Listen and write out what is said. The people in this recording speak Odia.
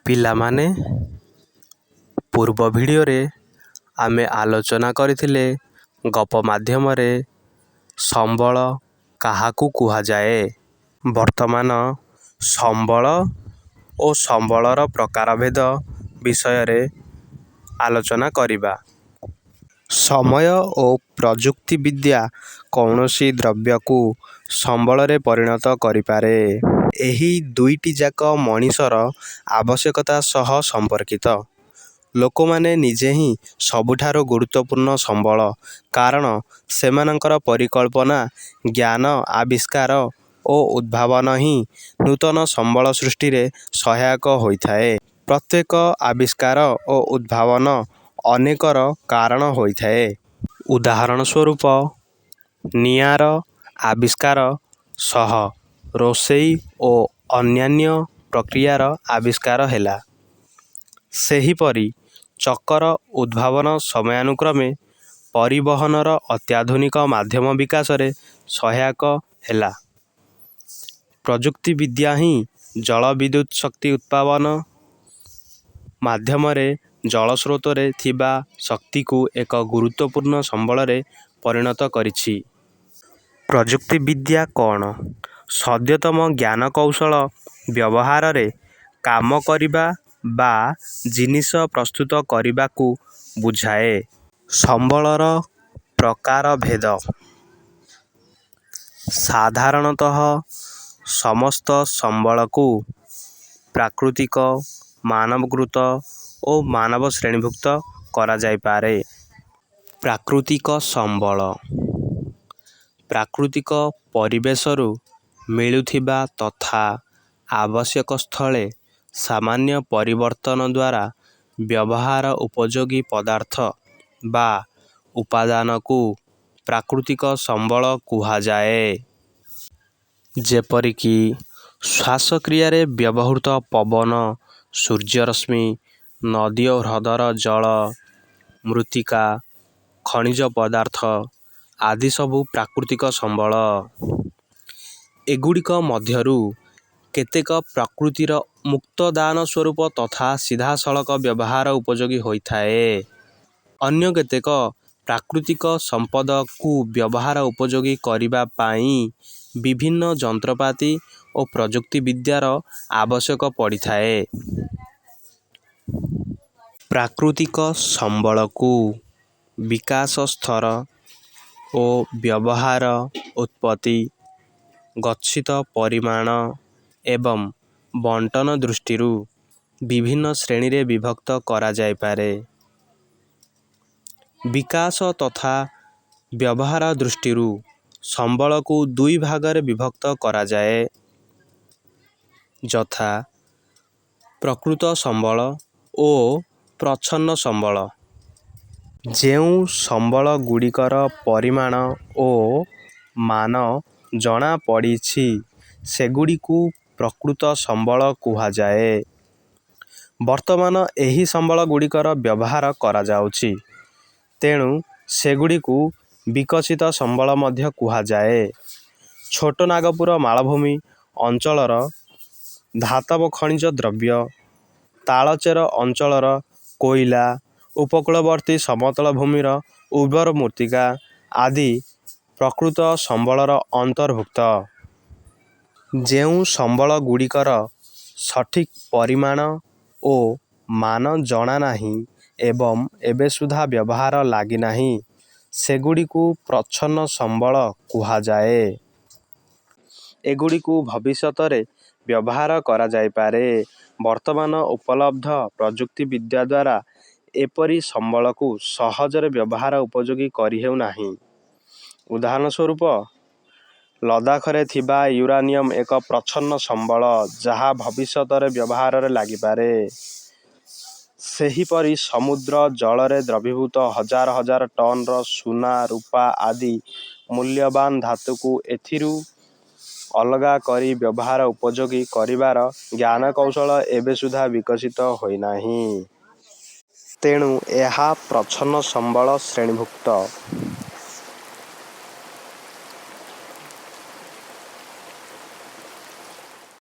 ପିଲାମାନେ, ପୂର୍ବ ଭିଡ଼ିଓରେ ଆମେ ଆଲୋଚନା କରିଥିଲେ ଗପ ମାଧ୍ୟମରେ ସମ୍ବଳ କାହାକୁ କୁହାଯାଏ। ବର୍ତ୍ତମାନ ସମ୍ବଳ ଓ ସମ୍ବଳର ପ୍ରକାରଭେଦ ବିଷୟରେ ଆଲୋଚନା କରିବା। ସମୟ ଓ ପ୍ରଯୁକ୍ତିବିଦ୍ୟା କୌଣସି ଦ୍ରବ୍ୟକୁ ସମ୍ବଳରେ ପରିଣତ କରିପାରେ। ଏହି ଦୁଇଟିଯାକ ମଣିଷର ଆବଶ୍ୟକତା ସହ ସମ୍ପର୍କିତ। ଲୋକମାନେ ନିଜେ ହିଁ ସବୁଠାରୁ ଗୁରୁତ୍ୱପୂର୍ଣ୍ଣ ସମ୍ବଳ, କାରଣ ସେମାନଙ୍କର ପରିକଳ୍ପନା, ଜ୍ଞାନ, ଆବିଷ୍କାର ଓ ଉଦ୍ଭାବନ ହିଁ ନୂତନ ସମ୍ବଳ ସୃଷ୍ଟିରେ ସହାୟକ ହୋଇଥାଏ। ପ୍ରତ୍ୟେକ ଆବିଷ୍କାର ଓ ଉଦ୍ଭାବନ ଅନେକର କାରଣ ହୋଇଥାଏ। ଉଦାହରଣ ସ୍ୱରୂପ ନିଆଁର ଆବିଷ୍କାର ସହ ରୋଷେଇ ଓ ଅନ୍ୟାନ୍ୟ ପ୍ରକ୍ରିୟାର ଆବିଷ୍କାର ହେଲା। ସେହିପରି ଚକର ଉଦ୍ଭାବନ ସମୟାନୁକ୍ରମେ ପରିବହନର ଅତ୍ୟାଧୁନିକ ମାଧ୍ୟମ ବିକାଶରେ ସହାୟକ ହେଲା। ପ୍ରଯୁକ୍ତିବିଦ୍ୟା ହିଁ ଜଳ ବିଦ୍ୟୁତ ଶକ୍ତି ଉତ୍ପାବନ ମାଧ୍ୟମରେ ଜଳସ୍ରୋତରେ ଥିବା ଶକ୍ତିକୁ ଏକ ଗୁରୁତ୍ୱପୂର୍ଣ୍ଣ ସମ୍ବଳରେ ପରିଣତ କରିଛି। ପ୍ରଯୁକ୍ତିବିଦ୍ୟା କ'ଣ? ସଦ୍ୟତମ ଜ୍ଞାନକୌଶଳ ବ୍ୟବହାରରେ କାମ କରିବା ବା ଜିନିଷ ପ୍ରସ୍ତୁତ କରିବାକୁ ବୁଝାଏ। ସମ୍ବଳର ପ୍ରକାରଭେଦ। ସାଧାରଣତଃ ସମସ୍ତ ସମ୍ବଳକୁ ପ୍ରାକୃତିକ, ମାନବକୃତ ଓ ମାନବ ଶ୍ରେଣୀଭୁକ୍ତ କରାଯାଇପାରେ। ପ୍ରାକୃତିକ ସମ୍ବଳ। ପ୍ରାକୃତିକ ପରିବେଶରୁ ମିଳୁଥିବା ତଥା ଆବଶ୍ୟକ ସ୍ଥଳେ ସାମାନ୍ୟ ପରିବର୍ତ୍ତନ ଦ୍ୱାରା ବ୍ୟବହାର ଉପଯୋଗୀ ପଦାର୍ଥ ବା ଉପାଦାନକୁ ପ୍ରାକୃତିକ ସମ୍ବଳ କୁହାଯାଏ। ଯେପରିକି ଶ୍ୱାସକ୍ରିୟାରେ ବ୍ୟବହୃତ ପବନ, ସୂର୍ଯ୍ୟରଶ୍ମି, ନଦୀ ଓ ହ୍ରଦର ଜଳ, ମୃତ୍ତିକା, ଖଣିଜ ପଦାର୍ଥ ଆଦି ସବୁ ପ୍ରାକୃତିକ ସମ୍ବଳ। ଏଗୁଡ଼ିକ ମଧ୍ୟରୁ କେତେକ ପ୍ରକୃତିର ମୁକ୍ତ ଦାନ ସ୍ୱରୂପ ତଥା ସିଧାସଳଖ ବ୍ୟବହାର ଉପଯୋଗୀ ହୋଇଥାଏ। ଅନ୍ୟ କେତେକ ପ୍ରାକୃତିକ ସମ୍ପଦକୁ ବ୍ୟବହାର ଉପଯୋଗୀ କରିବା ପାଇଁ ବିଭିନ୍ନ ଯନ୍ତ୍ରପାତି ଓ ପ୍ରଯୁକ୍ତି ବିଦ୍ୟାର ଆବଶ୍ୟକ ପଡ଼ିଥାଏ। ପ୍ରାକୃତିକ ସମ୍ବଳକୁ ବିକାଶ ସ୍ତର ଓ ବ୍ୟବହାର, ଉତ୍ପତ୍ତି, ଗଚ୍ଛିତ ପରିମାଣ ଏବଂ ବଣ୍ଟନ ଦୃଷ୍ଟିରୁ ବିଭିନ୍ନ ଶ୍ରେଣୀରେ ବିଭକ୍ତ କରାଯାଇପାରେ। ବିକାଶ ତଥା ବ୍ୟବହାର ଦୃଷ୍ଟିରୁ ସମ୍ବଳକୁ ଦୁଇ ଭାଗରେ ବିଭକ୍ତ କରାଯାଏ, ଯଥା ପ୍ରକୃତ ସମ୍ବଳ ଓ ପ୍ରଚ୍ଛନ୍ନ ସମ୍ବଳ। ଯେଉଁ ସମ୍ବଳଗୁଡ଼ିକର ପରିମାଣ ଓ ମାନ ଜଣାପଡ଼ିଛି, ସେଗୁଡ଼ିକୁ ପ୍ରକୃତ ସମ୍ବଳ କୁହାଯାଏ। ବର୍ତ୍ତମାନ ଏହି ସମ୍ବଳଗୁଡ଼ିକର ବ୍ୟବହାର କରାଯାଉଛି, ତେଣୁ ସେଗୁଡ଼ିକୁ ବିକଶିତ ସମ୍ବଳ ମଧ୍ୟ କୁହାଯାଏ। ଛୋଟନାଗପୁର ମାଳଭୂମି ଅଞ୍ଚଳର ଧାତବ ଖଣିଜ ଦ୍ରବ୍ୟ, ତାଳଚେର ଅଞ୍ଚଳର କୋଇଲା, ଉପକୂଳବର୍ତ୍ତୀ ସମତଳ ଭୂମିର ଉର୍ବର ମୃତ୍ତିକା ଆଦି ପ୍ରକୃତ ସମ୍ବଳର ଅନ୍ତର୍ଭୁକ୍ତ। ଯେଉଁ ସମ୍ବଳଗୁଡ଼ିକର ସଠିକ ପରିମାଣ ଓ ମାନ ଜଣାନାହିଁ ଏବଂ ଏବେ ସୁଦ୍ଧା ବ୍ୟବହାର ଲାଗିନାହିଁ, ସେଗୁଡ଼ିକୁ ପ୍ରଚ୍ଛନ୍ନ ସମ୍ବଳ କୁହାଯାଏ। ଏଗୁଡ଼ିକୁ ଭବିଷ୍ୟତରେ ବ୍ୟବହାର କରାଯାଇପାରେ। ବର୍ତ୍ତମାନ ଉପଲବ୍ଧ ପ୍ରଯୁକ୍ତିବିଦ୍ୟା ଦ୍ୱାରା ଏପରି ସମ୍ବଳକୁ ସହଜରେ ବ୍ୟବହାର ଉପଯୋଗୀ କରିହେଉନାହିଁ। ଉଦାହରଣ ସ୍ୱରୂପ ଲଦାଖରେ ଥିବା ୟୁରାନିୟମ ଏକ ପ୍ରଚ୍ଛନ୍ନ ସମ୍ବଳ, ଯାହା ଭବିଷ୍ୟତରେ ବ୍ୟବହାରରେ ଲାଗିପାରେ। ସେହିପରି ସମୁଦ୍ର ଜଳରେ ଦ୍ରବୀଭୂତ ହଜାର ହଜାର ଟନ୍‌ର ସୁନା, ରୁପା ଆଦି ମୂଲ୍ୟବାନ ଧାତୁକୁ ଏଥିରୁ ଅଲଗା କରି ବ୍ୟବହାର ଉପଯୋଗୀ କରିବାର ଜ୍ଞାନକୌଶଳ ଏବେ ସୁଦ୍ଧା ବିକଶିତ ହୋଇନାହିଁ। ତେଣୁ ଏହା ପ୍ରଚ୍ଛନ୍ନ ସମ୍ବଳ ଶ୍ରେଣୀଭୁକ୍ତ।